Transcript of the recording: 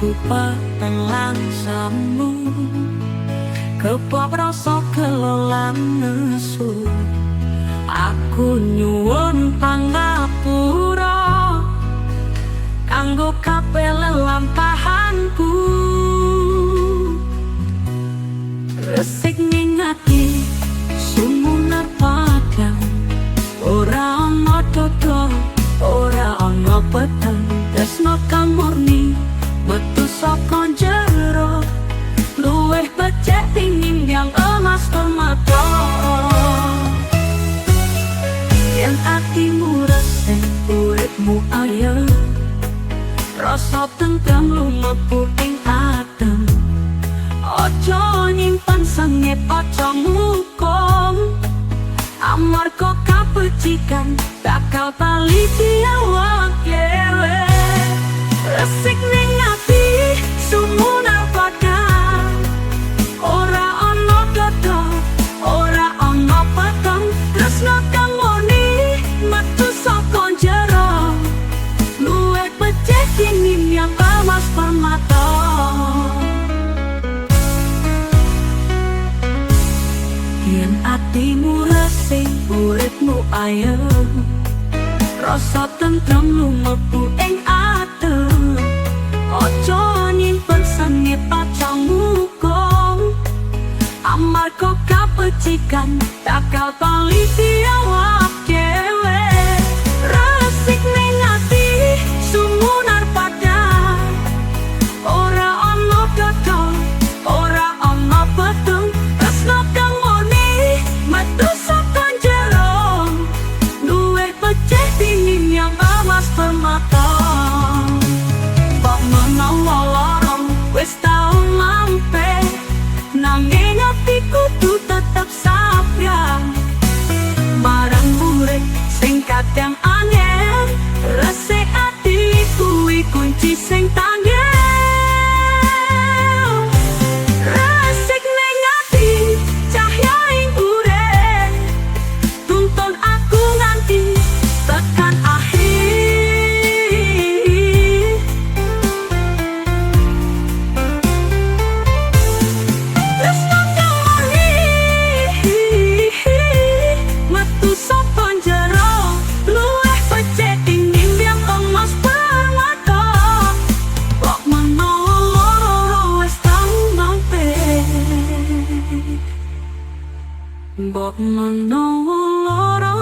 Atiku peteng lan semu, kepok rasa gelo lan nesu. Aku nyuwun pangapura kanggo kabeh lelampahanku. Resik ning ati, sumunar padang. Ora ana dodo, ora ana peteng. Tresno kang murni metu saka jero, luwih becik tinimbang emas permata. Yen atimu resik, uripmu ayem. Rasa tentrem lumebu ing adem. Ojo nyimpen sengit, ojo ngukum, amarga kabecikan bakal bali diawak dhewe. Resik ning ati, sumunar padang. Ora ana dodo, ora ana peteng. Tresno kang murni metu saka jero, luwih becik tinimbang emas permata. Yen atimu resik, uripmu ayem. Rasa tentrem lumebu ing adem. Ojo nyimpen sengit, ojo ngukum, amarga kabecikan bakal bali diawak dhewe. Resik ning ati, sumunar padang. Ora ana dodo, ora ana peteng. Tresno kang murni metu saka jero, luwih becik tinimbang emas permata. Mbok menawa lara wis tau mampir, nanging ati kudu tetep sabar. Marang urip sing kadang angel, resik ati kuwi kunci sing tanggel. Resik ning ati, cahya ing urip, tuntun aku nganti tekan akhir. Tresno kang murni metu saka jero, luwih becik tinimbang emas permata. Mbok menawa lara wis tau mampir, mbok menawa lara